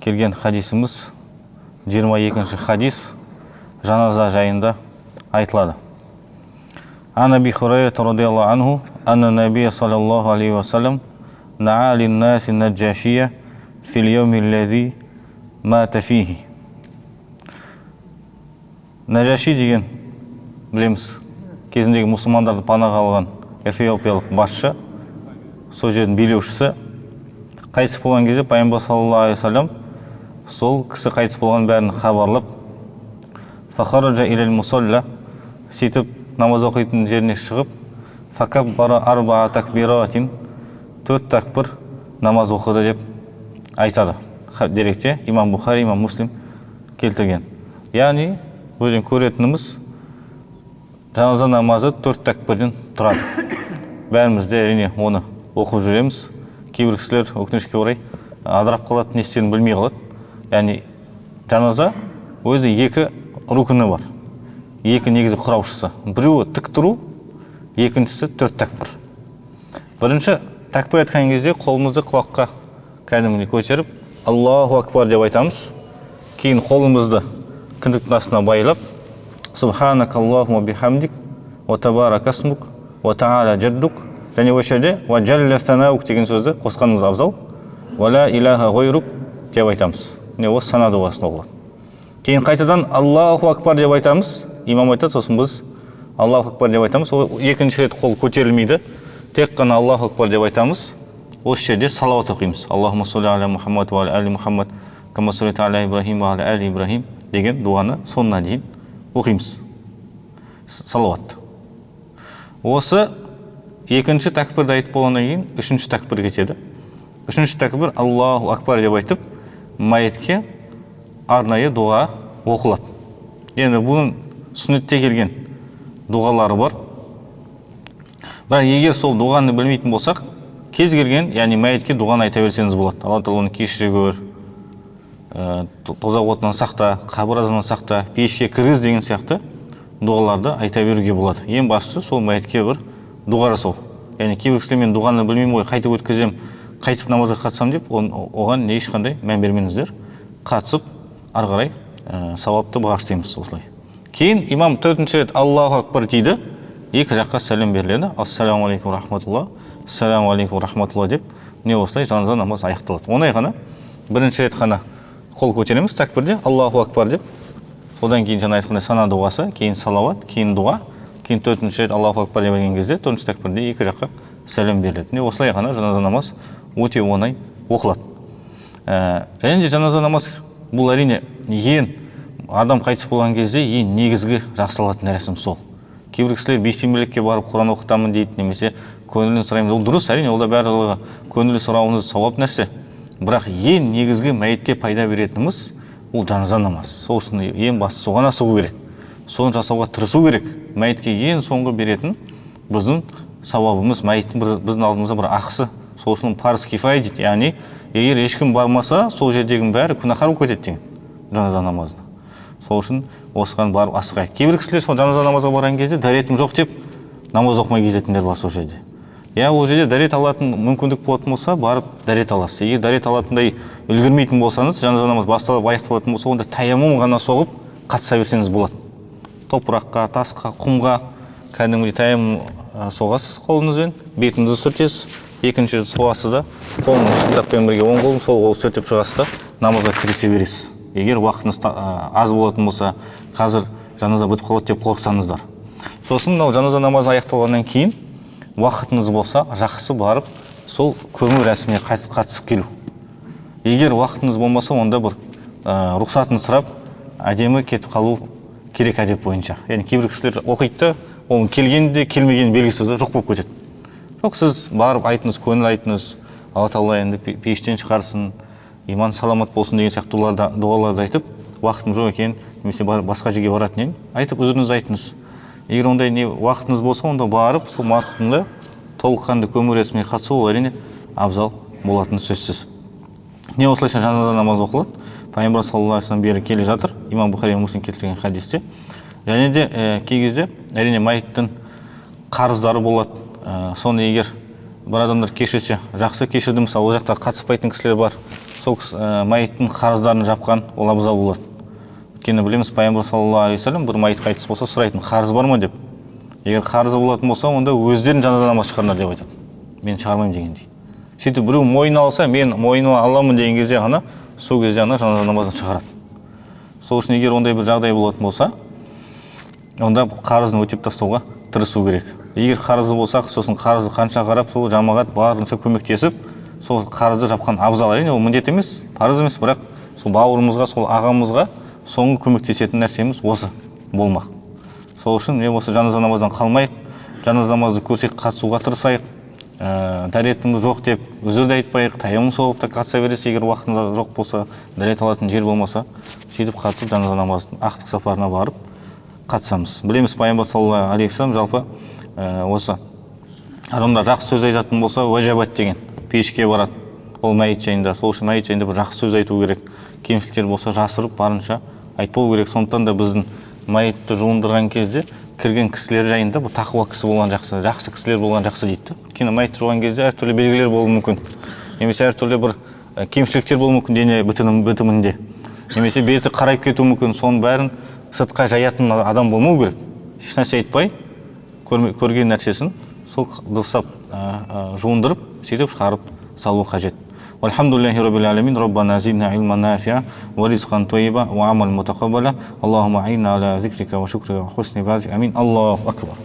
Келген хадисіміз 22 хадис, жаназа жайында айтылады. Ан Аби Хурайра радиаллаху анху, анна набия саллаллаху алейхи уассалам наа линнаси наджашия фил йауми аллази мата фихи. Нажаши деген білеміз, кезіндегі мұсылмандарды панаға алған эфиопиялық басшы, сол жердің билеушісі қайтыс болған кезде пайғамбар саллаллаху алейхи уассалам сол кісі қайтыс болғанын бәрін хабарлап, фахараджа илал мусалла, сөйтіп намаз оқитын жеріне шығып, факаббара арбаа такбиратин, төрт такбір намаз оқыды деп айтады. Деректе имам Бухари, имам Муслим келтірген. Яғни бұл жерден көретініміз, жаназа намазы төрт тәкбірден тұрады. Бәріміз де, әрине, оны оқып жүреміз. Кейбір кісілер, өкінішке орай, адырап қалады, не істерін білмей қалады. Яғни жаназа өзі екі рукіні бар, екі негізгі құраушысы: біреуі тік тұру, екіншісі төрт тәкбір. Бірінші тәкбір айтқан кезде қолымызды құлаққа кәдімгідей көтеріп, «Аллаху акбар» деп айтамыз. Кейін қолымызды кіндіктің астына байлап, «Субханакаллахума бихамдик, уа табарак асмук, уа тағала джаддук» және осы жерде «уа джалла санаук» деген сөзді қосқанымыз абзал, «уа ла илаха ғойрук» деп айтамыз. Міне, осы сана дұғасын оқылады. Кейін қайтадан «Аллаху акбар» деп айтамыз, имам айтады, сосын біз «Аллаху акбар» деп айтамыз. Ол екінші рет қол көтерілмейді, тек қана «Аллаху акбар» деп айтамыз. Осы жерде салауат оқимыз: «Аллахумма салли аля Мухаммад уа аля али Мухаммад, кама саллайта аля Ибрахим уа аля али Ибрахим» деген дұғаны соңына дейін оқимыз, салауатты. Осы екінші тәкбірді айтып болғаннан кейін үшінші тәкбір кетеді. Үшінші тәкбір «Аллаху акбар» деп айтып, мәйітке арнайы дұға оқылады. Енді бұның сүннетте келген дұғалары бар, бірақ егер сол дұғаны білмейтін болсақ, кез келген, яғни мәйітке дұғаны айта берсеңіз болады: «Алла тағала оны кешіре көр, тозақ отынан сақта, қабір азабынан сақта, пейішке кіргіз» деген сияқты дұғаларды айта беруге болады. Ең бастысы сол мәйітке бір дұға жасау. Яғни кейбір кісілер: «Мен дұғаны білмеймін ғой, қайтып өткіземін, қайтып намазға қатысамын» деп, оған не ешқандай мән бермеңіздер. Қатысып, ары қарай сауапты бағыштаймыз осылай. Кейін имам төртінші рет «Аллаху акбар» дейді, екі жаққа сәлем беріледі: «Ассалаумағалейкум рахматулла, ассалаумағалейкум рахматулла» деп. Міне, осылай жаназа намаз аяқталады. Оңай ғана: бірінші рет қана қол көтереміз тәкбірде «Аллаху акбар» деп, одан кейін жаңа айтқандай сана дұғасы, кейін салауат, кейін дұға, кейін төртінші рет «Аллаху акбар» деп келген кезде, төртінші тәкбірде екі жаққа сәлем беріледі. Міне, осылай ғана жаназа намаз өте оңай оқылады. Және де жаназа намаз бұл, әрине, ең адам қайтыс болған кезде ең негізгі жасалатын рәсім сол. Кейбір кісілер бейсенбілікке барып құран оқытамын дейді немесе көңілін сұраймын. Ол дұрыс, әрине, ол да барлығы көңіл сұрауыңыз сауап нәрсе, бірақ ең негізгі мәйітке пайда беретініміз ол жаназа намаз. Сол үшін ең бастысы соған асығу керек, соны жасауға тырысу керек. Мәйітке ең соңғы беретін біздің сауабымыз, мәйіттің біздің алдымызда бір ақысы. Сол үшін парыз кифая дейді, яғни егер ешкім бармаса, сол жердегінің бәрі күнәһар болып кетеді деген жаназа намазына. Сол үшін осыған барып асығайық. Кейбір кісілер сол жаназа намазға барған кезде дәретім жоқ деп намаз оқымай кететіндер бар сол жерде. Иә, ол жерде дәрет алатын мүмкіндік болатын болса, барып дәрет аласыз. Егер дәрет алатындай үлгермейтін болсаңыз, жаназа намаз басталып аяқталатын болса, онда таяммум ғана соғып қатыса берсеңіз болады. Топыраққа, тасқа, құмға кәдімгідей таяммум соғасыз, қолыңызбен бетіңізді сүртесіз, екінші рет соғасыз да, қолыңыз шынтақпен бірге оң қолын, сол қолды сүртіп шығасыз да, намазға кірісе бересіз. Егер уақытыңыз аз болатын болса, қазір жаназа бітіп қалады деп қорықсаңыздар. Сосын мынау жаназа намазы аяқталғаннан кейін уақытыңыз болса, жақсы барып сол көму рәсіміне қатысып келу. Егер уақытыңыз болмаса, онда бір рұқсатын сұрап, әдемі кетіп қалу керек әдеп бойынша. Яғни кейбір кісілер оқиды да, оның келгені де келмегені белгісіз да, жоқ болып кетеді. Жоқ, сіз барып айтыңыз, көңіл айтыңыз, «Алла тағала енді пейіштен шығарсын, иман саламат болсын» деген сияқты дұғаларды айтып, уақытым жоқ екен немесе басқа жерге баратын едім айтып, үзіріңізді айтыңыз. Егер ондай не уақытыңыз болса, онда барып сол марқұмды толыққанды көму рәсіміне қатысу, ол, әрине, абзал болатыны сөзсіз. Не осылайша жаназа намаз оқылады. Пайғамбар саллаллаху алейхи вассалам бері келе жатыр, имам Бұхари, Муслим келтірген хадисте. Және де кей кезде, әрине, мәйіттің қарыздары болады. Соны егер бір адамдар кешірсе, жақсы, кешірді. Мысалы, ол жақта қатыспайтын кісілер бар. Сол мәйіттің қарыздарын жапқан ол абзал болады. Өйткені білеміз, пайғамбар саллаллаху алейхи уассалам бір мәйіт қайтыс болса сұрайтын, қарыз бар ма деп. Егер қарызы болатын болса, онда өздерің жаназа намаз шығарыңдар деп айтады, мен шығармаймын дегендей. Сөйтіп біреу мойнына алса, мен мойныма аламын деген кезде ғана, сол кезде ғана жаназа намазын шығарады. Сол үшін егер ондай бір жағдай болатын болса, онда қарызын өтеп тастауға тырысу керек. Егер қарызы болсақ, сосын қарызы қанша қарап, сол жамағат барынша көмектесіп, сол қарызды жапқан абзал. Әрине, ол міндет емес, парыз емес, бірақ сол бауырымызға, сол ағамызға соңғы көмектесетін нәрсеміз осы болмақ. Сол үшін міне осы жаназа намаздан қалмайық, жаназа намазды көрсек қатысуға тырысайық. Дәретіміз жоқ деп үзір де айтпайық, таяммум соғып та қатыса бересіз, егер уақытында жоқ болса, дәрет алатын жер болмаса, сөйтіп қатысып жаназа намазын ақтық сапарына барып қатысамыз. Білеміз, пайғамбар саллаллаху алейхи уассалам жалпы осы адамдар жақсы сөз айтатын болса, уәжабат деген пешке барады, ол мәйіт жайында. Сол үшін мәйіт жайында бір жақсы сөз айту керек, кемшіліктер болса жасырып барынша айтпау керек. Сондықтан да біздің мәйітті жуындырған кезде кірген кісілер жайында бұл тақуа кісі болған жақсы, жақсы кісілер болған жақсы дейді да. Өйткені мәйітті жуған кезде әртүрлі белгілер болуы мүмкін, немесе әртүрлі бір кемшіліктер болуы мүмкін дене бітімінде, немесе беті қарайып кетуі мүмкін. Соның бәрін сыртқа жаятын адам болмау керек. Ешнәрсе айтпай, көрген нәрсесін сол дұрыстап жуындырып, сөйтіп шығарып салу қажет. Вальхамдулиллахи раббил аламин. Раббана зидна илман нафиа ва ризқан тайиба ва амалан мутақаббала. Аллахумма аинна аля зикрика ва шукрика ва хусни ибадатик. Амин. Аллаху акбар.